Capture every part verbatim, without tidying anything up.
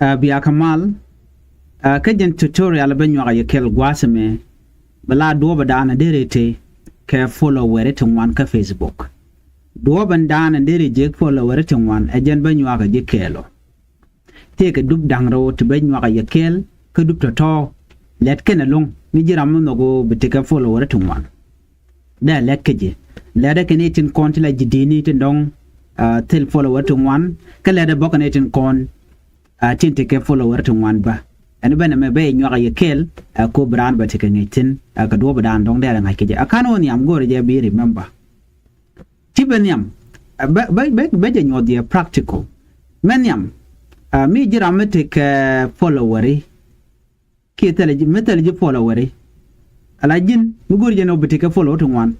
Ɛ, bia kɛ mal. Ɛ, kä jɛn tutorial bä nyuak a yɛ kɛl gua̱a̱th ɛmɛ, bɛ la duɔ̱ɔ̱p ɛ da̱a̱n a deri ti kɛ followeri ti ŋuan kä Facebook. Duɔ̱ɔ̱p ɛn da̱a̱n a deri ji̱ followeri ti ŋuan ɛ jɛn bä nyuak a ji̱ kɛɛl ɔ. Tëëkɛ dup da̱ŋ rɛw ti bä nyuak a yɛ kɛɛl kä dup tɔ̱tɔ̱. Lɛt kɛn ɛlɔ̱ŋ ni ji̱ ram mi nhɔk ɣöö bi ti kɛ followeri ti ŋuan. Dee lɛt kä ji̱. Lɛt ɛ kɛ ni tin kɔn ti la ji̱ di̱i̱ni tin dɔ̱ŋ, ah, thil followeri ti ŋuan. Kä lɛt ɛ bä kɛ ni tin kɔn, ah, tin ti kɛ followeri ti ŋuan bä. Ɛn bä nɛmɛ bä yɛ nyuak a yɛ kɛɛl, ah, ko bi raan bä ti kɛ ŋi̱i̱c thi̱n, ah, kɛ duɔ̱ɔ̱p da̱a̱n dɔ̱ŋ dee rɛ ŋa̱c kä ji̱. A ka̱n ɣöö nhiam go̱o̱rɛ jɛ bi remember. Ci bɛ nhiam, ah, bä, bä, bä, bä jɛ nyuɔth yɛ practical. Mɛ nhiam, ah, mi ji̱ ram mi ti kɛ followeri. Kiɛ thilɛ ji̱, mi thilɛ ji̱ followeri. Ala ji̱n mi go̱o̱ri jɛn ɔ bi ti kɛ follow ti ŋuan.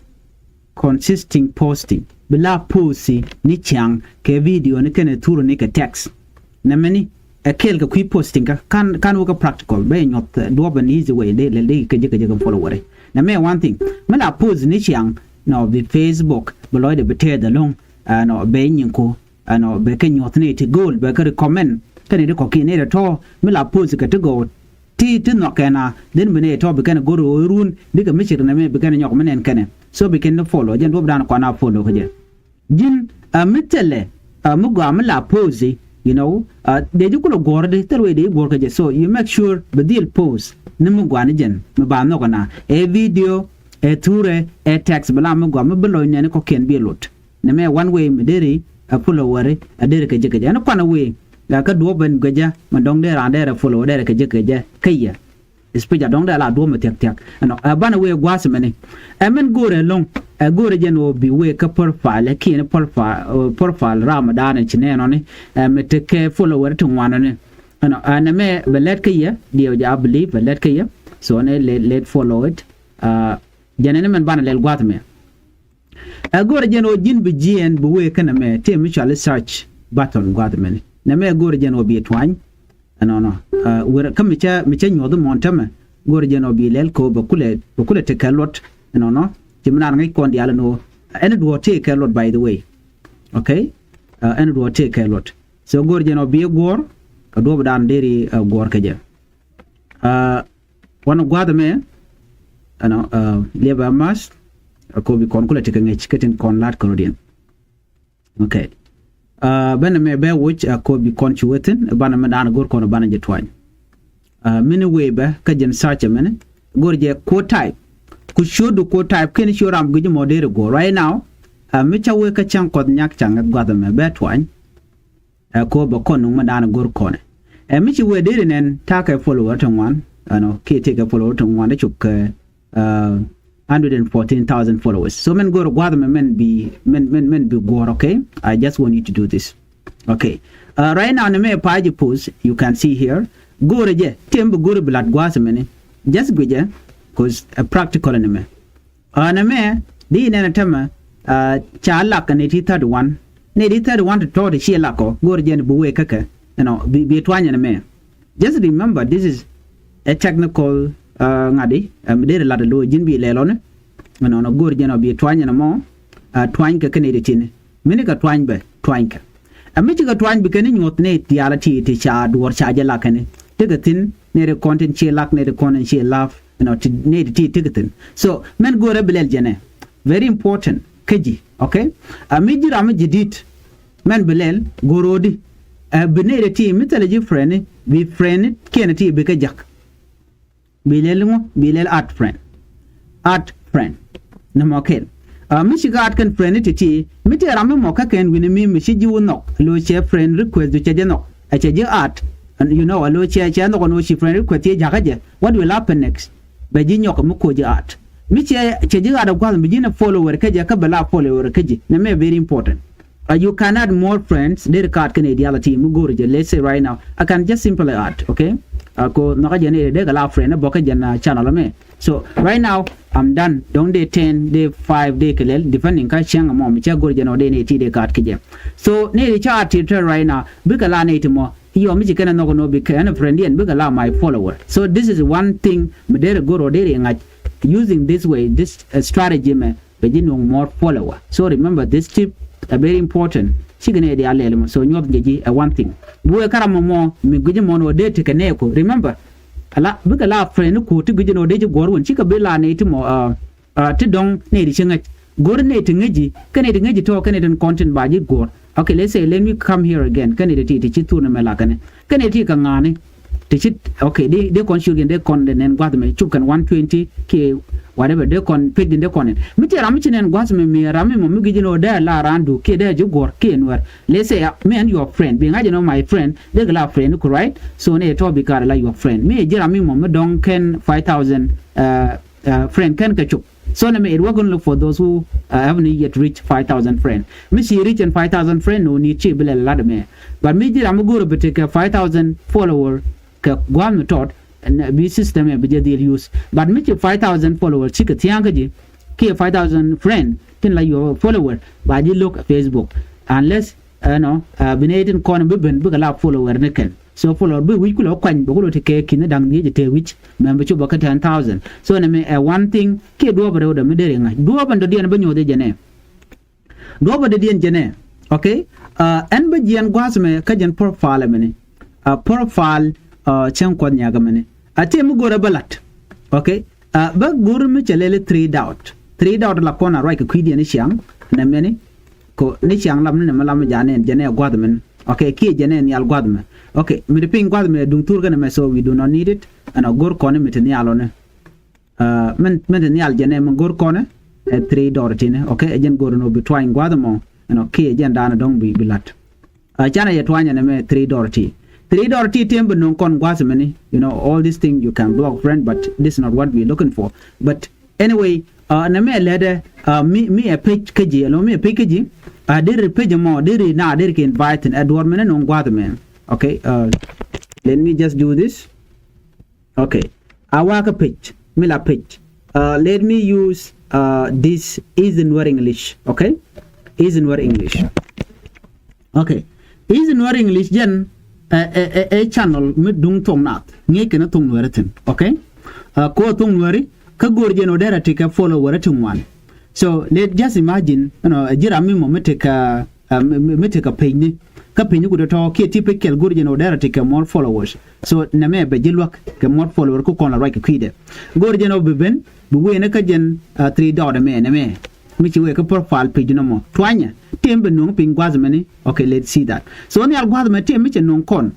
Consisting posting. Bi la post ni ciaŋ kɛ video ni kɛnɛ thurɛ ni kɛ text. Nɛmɛni ɛ kɛɛl kɛ kui̱ posting kä ka̱n, ka̱n wä kä practical bɛ nyuɔth, eh, duɔ̱ɔ̱p ɛn easy way dee lɛl dee kɛ ji̱ kɛ ji̱ kɛ followeri. Nɛmɛ one thing. Mi la post ni ciaŋ nɔ bi Facebook bi lɔcdɛ bi tɛth ɛlɔ̱ŋ, ah, nɔ bɛ nyiŋku. Ɛnɔ bɛ kɛ nyuɔth ni ti go̱o̱l bɛ kɛ recommend kɛn ti kɔ̱kiɛn ni ti tɔ̱ mi la post kɛ ti gɔw ti ti nhɔk kɛn a dhin bi ni ti tɔ̱ bi kɛn go̱r ɣöö run bikɛ mi cir nɛ mi bi kɛn nyɔk mi nɛn kɛnɛ. So bi kɛn ni follow jɛn duɔ̱p dan kɔn a follow kä jɛ. Ji̱n a mi thilɛ a mi gɔaa mi la post, you know, a dee ji̱ kulɛ guɔ̱r di thil wee dee ji̱ guɔ̱r kä jɛ. So you make sure bi dhil post ni mi gɔaa ni jɛn mi ba nhɔk ɛn a ɛ video ɛ thurɛ ɛ text bi la mi gɔaa mi bi lɔc nɛn kɔ̱kiɛn bi lot. Nɛmɛ one way mi deri a followeri a deri kɛ ji̱ kɛ jɛ. Ɛn kuanɛ wee la kä duɔ̱ɔ̱p ɛn guecä mi dɔ̱ŋ dee raan dee rɛ follow dee rɛ kɛ ji̱ kɛ jɛ kä yɛ. Especially dɔ̱ŋ dee la duɔ̱ɔ̱p mi thia̱k thia̱k. Ɛnɔ ɛ banɛ wee gua̱a̱th mɛni. Ɛ mɛn go̱o̱rɛ lo̱ŋ ɛ go̱o̱rɛ jɛn ɣöö bi wee kä profile ɛ kiɛn profile, ɛ, profile ram mi daanɛ ci nɛɛnɔni. Ɛ mi tekɛ followeri ti ŋuanɔni. Ɛnɔ ɛ nɛmɛ bɛ lɛt kä yɛ diɛw jɛ a believe bɛ lɛt kä yɛ. So ni let, let follow it. Ɛ jɛn ɛn mɛn banɛ lɛl gua̱a̱th mɛ. Ɛ go̱rɛ jɛn ɣöö ji̱n bi jiɛɛn bi wee kä nɛmɛ tëë mi cɔal i̱ search button gua̱a̱th mɛni. Nɛmɛ ɛ go̱rɛ jɛn ɣöö bi tuany. Ɛnɔnɔ. Ɛ wer kä mi cä, mi cä nyuɔ̱th mɔn tämɛ. Go̱rɛ jɛn ɣöö bi lɛl kɛ ɣöö bɛ kulɛ, bɛ kulɛ tekɛ luɔt. Ɛnɔnɔ. Ci mi naan ŋäc kɔn diaal ɛn ɣöö ɛn duɔ̱ɔ̱r tëë kɛ luɔt, by the way. Okay. Ɛ ɛn duɔ̱ɔ̱r tëë kɛ luɔt. So go̱rɛ jɛn ɣöö bi guɔ̱ɔ̱r kɛ duɔ̱ɔ̱p dan deri, ɛ, guɔ̱ɔ̱r kɛ jɛ. Ɛ wanɛ gua̱a̱th ɛmɛ, ɛnɔ, ɛ, liɛpɛ a math, ɛ, kɔ bi kɔn kulɛ tekɛ ŋäc kä tin kɔn la̱t kärɔ̱diɛn. Okay. Ɛ bɛn ɛmɛ bɛ woc, ɛ, kɔ bi kɔn ci wee thi̱n, ɛ banɛ mɛ da̱a̱n go̱r kɔn ɛ banɛ jɛ tuany. Ɛ mini wee bɛ kä jɛn search ɛmɛni, go̱r jɛ quote type. Ku ciötdu quote type kɛn ciöt ram gui̱c mɔ deri go̱r. Right now, ɛ mi ca wee kä cäŋ kɔth nyak ca ŋäth gua̱th ɛmɛ bɛ tuany. Ɛ kɔ bɛ kɔn nuŋ mi da̱a̱n go̱r kɔnɛ. Ɛ mi ci wee deri nɛn ta̱a̱ kɛ follower ti ŋuan. Ɛnɔ kiɛ tëë kɛ follower ti ŋuan dee cop kɛ, ɛ, hundred and fourteen thousand followers. So mɛn go̱r gua̱a̱th mɛ mɛn bi, mɛn, mɛn, mɛn bi guɔ̱r, okay? I just want you to do this. Okay. Ɛ right now ni mɛ page post, you can see here. Go̱r jɛ, tëë mi bi go̱r bi lat gua̱a̱th mɛni. Just guic jɛ, 'cause ɛ practical ni mɛ. Ɛ nɛmɛ di nɛn ɛ tämɛ, ɛ ca lak kɛ nɛy ti thirty one. Nɛy ti thirty one ti tɔ̱ ti ciɛ lak ɔ go̱r jɛn bi wee käkɛ. Ɛnɔ bi, bi tuany ɛn ɛmɛ. Just remember this is a technical, ɛ ŋa̱di, ɛ mi deri lat ɛ lo̱ ji̱n bi lɛl ɔni. Ɛnɔnɔ go̱r jɛn ɔ bi tuany ɛn ɛmɔ, ɛ tuany kɛ kɛ nɛy ti tini. Mini kɛ tuany bɛ tuany kɛ. Ɛ mi cikɛ tuany bi kɛn i̱ nyuɔ̱th nɛy diaal ɛ ti ti ca duɔ̱ɔ̱r ca jɛ lak kɛn i̱. Tekɛ thi̱n nɛy ti kɔn tin ci lak, nɛy ti kɔn tin ci la̱a̱p. Ɛnɔ ti nɛy ti ti tekɛ thi̱n. So mɛn go̱o̱rɛ bi lɛl jɛnɛ. Very important kä ji̱, okay? Ɛ mi ji̱ ram mi ji̱ di̱t mɛn bi lɛl go̱o̱r ɣöödi. Ɛ bi nɛy ti ti mi thilɛ ji̱ friend i̱ bi friend i̱ kiɛn i̱ ti bikɛ ja̱k. Bi lɛl ŋu, bi lɛl add friend. Add friend. Nɛmɔ kɛl. Ɛ mi cikɛ add kɛn friend ti̱ti̱ mi tëë ram mi mɔ kä kɛn wi̱ni mi mi ci ji̱ wä nhɔk lo̱ cɛ friend request du cɛ jɛ nhɔk. Ɛ cɛ ji̱ add. And you know, a lo̱ cɛ, cɛ nhɔk ɛn ɣöö ci friend request thiec ja̱kä jɛ. What will happen next? Bɛ ji̱ nyɔk mi koc ji̱ add. Mi cɛ, cɛ ji̱ add ɛ gua̱th mi ji̱ ni follower kä jɛ kä bɛ la follower kä ji̱. Nɛmɛ very important. Uh, you can add more friends. Deri kaat kɛn idiality mi go̱o̱ri jɛ. Let's say right now, I can just simply add, okay? Uh, ko nhɔkä jɛ ni dee kɛ la friend bɔ kä jɛn, uh, channel mɛ. So right now I'm done. Dɔ̱ŋ dee ten, dee five, dee kɛ lɛl, depending kä cäŋ mɔ mi cä go̱o̱ri jɛ nɔ dee ni ti dee kaat kɛ jɛ. So ni di cä add ti te right now bikɛ la ni ti mɔ. Yɔ mi ci kɛn a nhɔk nɔ bi kɛn a friend yɛn bikɛ la my follower. So this is one thing mi deri go̱o̱r ɔ deri ŋa̱c using this way, this, uh, strategy mɛ. Bɛ ji̱ nuɔ̱ŋ more follower. So remember this tip a very important. Cikɛ nɛy diaal lɛl mɔ. So nyuɔth jɛ ji̱ ɛ one thing. Bi wee kä ram mɔ mɔ mi guic mɔ ni wä dee tekɛ nɛɛku. Remember, ala bikɛ la friend ku ti guic ni wä dee ji̱ guɔ̱r wun cikɛ bi la nɛy ti mɔ, uh, uh, ti dɔ̱ŋ nɛy ti ci ŋäc. Go̱r nɛy ti ŋäc ji̱, kä nɛy ti ŋäc ji̱ tɔ̱, kä nɛy ti kɔn tin ba ji̱ guɔ̱r. Okay, let's say, let me come here again. Kä nɛy ti ti ci thur ni mɛ la kɛn. Kä nɛy ti kɛ ŋa̱a̱ni. Ti ci, okay, di, di kɔn ciöt gin di kɔn di nɛn gua̱th mɛ cup kɛn one twenty kiɛ whatever di kɔn page din di kɔn in. Mi ti ram mi ci nɛn gua̱th mɛ mi ram mi mɔ mi gi̱c in ɔ dee la ran du kiɛ dee ji̱ guɔ̱r kiɛ nuɛr. Let's say, uh, me and your friend. Bi ŋa̱c in ɔ my friend. Di kɛ la friend ku, right? So ni tɔ bi kar la your friend. Mi ji̱ ram mi mɔ mi dɔ̱ŋ kɛn five thousand, uh, uh, friend kɛn kɛ cup. So nɛ mɛ, it work only for those who, uh, haven't yet reached five thousand friend. Mi ci reach and five thousand friend, no need ci bi lɛ lat mɛ. But mi ji̱ ram mi go̱o̱r bi tekɛ five thousand follower kɛ gua̱a̱m mi tɔt, bi system ɛ bi jɛ dhil use. But mi ci five thousand follower cikɛ thia̱a̱ŋ kä ji̱ kiɛ five thousand friend tin la your follower ba ji̱ look Facebook. Unless, uh, no, uh, bi nɛ tin kɔn bi ben bikɛ la follower ni kɛn. So follower bi wi̱c kulɛ kuany bɛ kulɛ ti kɛ ki̱n da̱ŋ dhiec tɛ wi̱c mɛn bi cop bä kä ten thousand. So nɛ mi ɛ one thing kiɛ duɔ̱ɔ̱p rɛw dɛ mi deri ŋa̱c duɔ̱ɔ̱p ɛn dɔ̱diɛn bä nyoth jɛ nɛ. Duɔ̱ɔ̱p dɔ̱diɛn jɛ nɛ. Okay. Uh, ɛn bä jiɛn gua̱a̱th mɛ kä jɛn profile mɛni. Uh, profile, uh, cäŋ kuɔth nyakä mɛni. A ti mi go̱rɛ bä lat. Okay. Uh, bä go̱r mi cɛ lɛli three dot. Three dot la kɔn a ruac kɛ kui̱diɛn ni ciaŋ nɛ mɛni. Ko ni ciaŋ lam ni nɛ mɛ lam jɛ nɛ jɛ nɛ gua̱a̱th mɛni. Okay, kiɛ jɛ nɛ nhial gua̱a̱th mɛ. Okay, mi ti piny gua̱a̱th mɛ duŋ thur kɛnɛ mɛ, so we do not need it. Ɛn a go̱r kɔn mi ti nhial ɔni. Uh, min, min ti nhial jɛ nɛ mi go̱r kɔn ɛ three dot ti ni. Okay, ɛ jɛn go̱r ni bi tuany gua̱a̱th mɔ. Ɛn a kiɛ jɛn daanɛ dɔ̱ŋ bi, bi lat. Uh, canɛ yɛ tuany ɛn mɛ three dot ti. Three dot ti tiem bi nuŋ kɔn gua̱a̱th mɛni. You know, all these things you can block friend, but this is not what we looking for. But anyway, uh, nɛ mɛ lɛdɛ, uh, mi, mi ɛ page kä ji̱, ɛlɔ mi ɛ page kä ji̱. Uh, deri page mɔ, deri na, deri kɛ invite ɛ duɔr mɛni nuŋ gua̱a̱th mɛ. Okay, uh, let me just do this. Okay. A wakä page, mi la page. Uh, let me use, uh, this Easy Nuer English. Okay. Easy Nuer English. Okay. Easy Nuer English jɛn ɛ, ɛ, ɛ, ɛ channel mi duŋ thok nath. Ŋi̱i̱c kɛn thok nuɛri thin. Okay. Uh, ko thok nuɛri kä go̱r jɛn ɔ dɛr a ti kɛ follower ti ŋuan. So let just imagine, you know, a ji̱ ram mi mɔ mi ti kɛ, uh, mi, mi, mi ti kɛ page ni. Kä page ni ku dee tɔ kiɛ ti page kɛl go̱r jɛn ɔ dɛr a ti kɛ more followers. So nɛ mɛ bɛ ji̱ luäk kɛ more follower ku kɔn la ruac kɛ kui̱dɛ. Go̱r jɛn ɔ bi ben bi wee ni kä jɛn, uh, three dot mɛ nɛ mɛ. Mi ci wee kä profile page nɔmɔ tuanyɛ. Tim bi nuŋ piny gua̱th mɛni. Okay, let's see that. So nhial gua̱th mɛ tim mi cɛ nuŋ kɔn.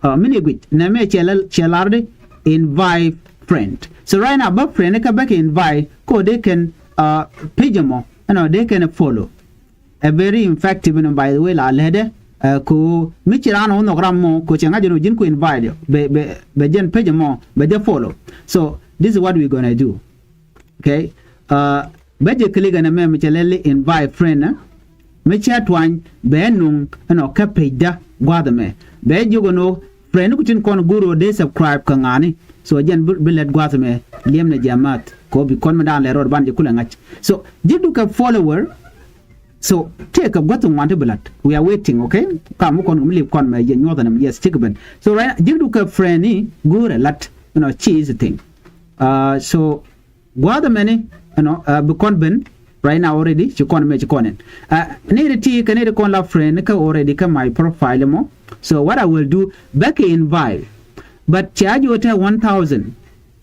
Uh, mi ni guic nɛ mɛ cɛ la, cɛ lar di invite friend. So right now bä friend kä bä kɛ invite ko dee kɛn, uh, page mɔ ɛnɔ dee kɛn follow. A very effective ɛnɔ, by the way, la lɛdɛ. Uh, ko mi ci ran ɔ nhɔk ram mɔ ko cɛ ŋa̱c ɛnɔ ji̱n ku invite yɔ bɛ, bɛ, bɛ jɛn page mɔ bɛ jɛ follow. So this is what we gonna do. Okay. Uh, bɛ jɛ click ɛn ɛmɛ mi cɛ lɛli invite friend, eh? Mi cɛ tuany bɛ nuŋ ɛnɔ kä page da gua̱th ɛmɛ. Bɛ jiök ɛn ɣöö friend ku tin kɔn go̱r ɣöö dee subscribe kɛ ŋa̱a̱ni. So jɛn bi, bi lɛt gua̱th ɛmɛ liɛm nɛ jɛ math kɛ ɣöö bi kɔn mi da̱a̱n lɛ rɔɔd ban jɛ kulɛ ŋa̱c. So ji̱kdu kɛ follower. So tëëkɛ gua̱th ŋuan ti bi lat. We are waiting, okay? Kam mi kɔn kɛ mi lip kɔn mɛ yɛ nyuɔth ɛn ɛmɛ, yes, cikɛ ben. So right, ji̱kdu kɛ friend ni go̱r ɛ lat. You know, ci is a thing. Uh, so gua̱a̱th ɛmɛni ɛnɔ, uh, bi kɔn ben right now already ci kɔn mɛ ci kɔn in. Uh, ni ri ti kɛ ni ri kɔn la friend kä already kä my profile mɔ. So what I will do, bɛ kɛ invite. But ci a ji̱ wä tɛ one thousand.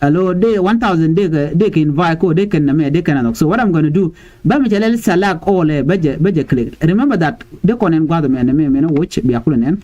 Alo de one thousand de kɛ, de kɛ invite ko de kɛn nɛ mɛ de kɛn anɔk. So what I'm gonna do, bɛ mi cɛ lɛl select all, eh, bɛ jɛ, bɛ jɛ click. Remember that de kɔn in gua̱a̱th ɛmɛ nɛ mɛ mɛ ni watch bia kulɛ nɛn.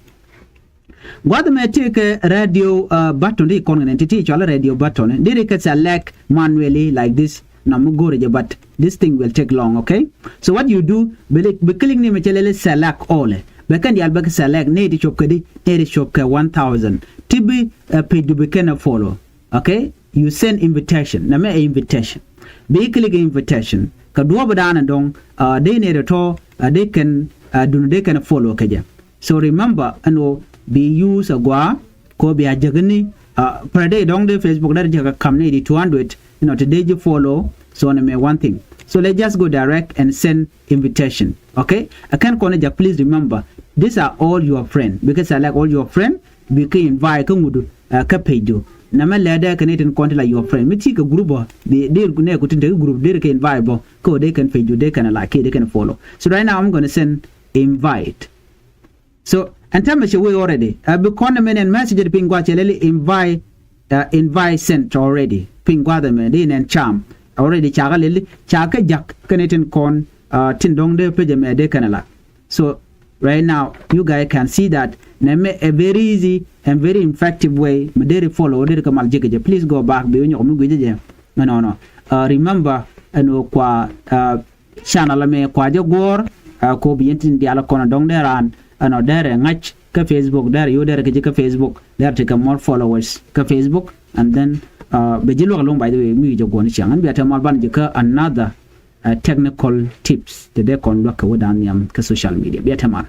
Gua̱th mɛ ti kɛ radio, uh, button ti kɔn kɛ nɛn ti ti cɔl radio button. Diri kɛ select manually like this. Na mi go̱rɛ jɛ, but this thing will take long, okay? So what you do, bi click ni mi cɛ lɛli select all. Bɛ kɛn dial bɛ kɛ select ni ti cop kɛ di, ni ti cop kɛ one thousand. Ti bi, uh, page du bi kɛn a follow. Okay? You send invitation. Na mɛ invitation. Bi click invitation. Kɛ duɔ̱ɔ̱p dan dɔŋ, uh, dee ni tɔ, uh, dee kɛn, uh, dun dee kɛn follow kɛ jɛ. So remember, ɛn ɣöö bi use a gua, ko bi a jäk ni, uh, per day dɔŋ dee Facebook dee jäk a kam ni di two hundred, you know, ti dee ji̱ follow, so ni mɛ one thing. So let's just go direct and send invitation. Okay? A kɛn kɔn jak, please remember, these are all your friend. Because I like all your friend, bi kɛ invite kä ŋudu, uh, kä page du. Na mɛ lɛ dee kɛ ni tin kɔn ti la your friend. Mi ti kɛ group bɔ, di, di nɛ ku tin te group, di kɛ invite bɔ. Ko dee kɛn page du, dee kɛn like, dee kɛn follow. So right now I'm gonna send invite. So ɛn täämɛ cɛ wee already. Ɛ bi kɔn ɛmɛ nɛn message ti piny gua̱a̱th cɛ lɛli invite, ɛ invite sent already. Piny gua̱a̱th ɛmɛ di nɛn cam already, ca kɛ lɛli, ca kɛ ja̱k kɛnɛ tin kɔn, ɛ tin dɔ̱ŋ dee pec ɛmɛ dee kɛnɛ la. So right now you guys can see that nɛmɛ a very easy and very effective way mi deri follow, deri kɛ mal jekɛ jɛ. Please go back bi wä nyɔk mi gui̱cɛ jɛ. Ɛnɔnɔ, ɛ remember ɛn wä kua, ɛ channel ɛmɛ kua jɛ guɔ̱ɔ̱r, ɛ kop yɛn tin diaal kɔn dɔ̱ŋ dee raan ɛnɔ dee rɛ ŋa̱c kä Facebook, dee rɛ yo̱o̱ dee rɛ kɛ ji̱ kä Facebook, dee rɛ ti kɛ more followers kä Facebook. And then, ɛ bɛ ji̱ luäk ɛlɔ̱ŋ, by the way, mi jɛ guɔ̱n cäŋ. Ɛn bia tɛmal ban ji̱ kä another, ɛ technical tips ti dee kɔn luäk kɛ wä dan nhiam kä social media. Bia tɛmal.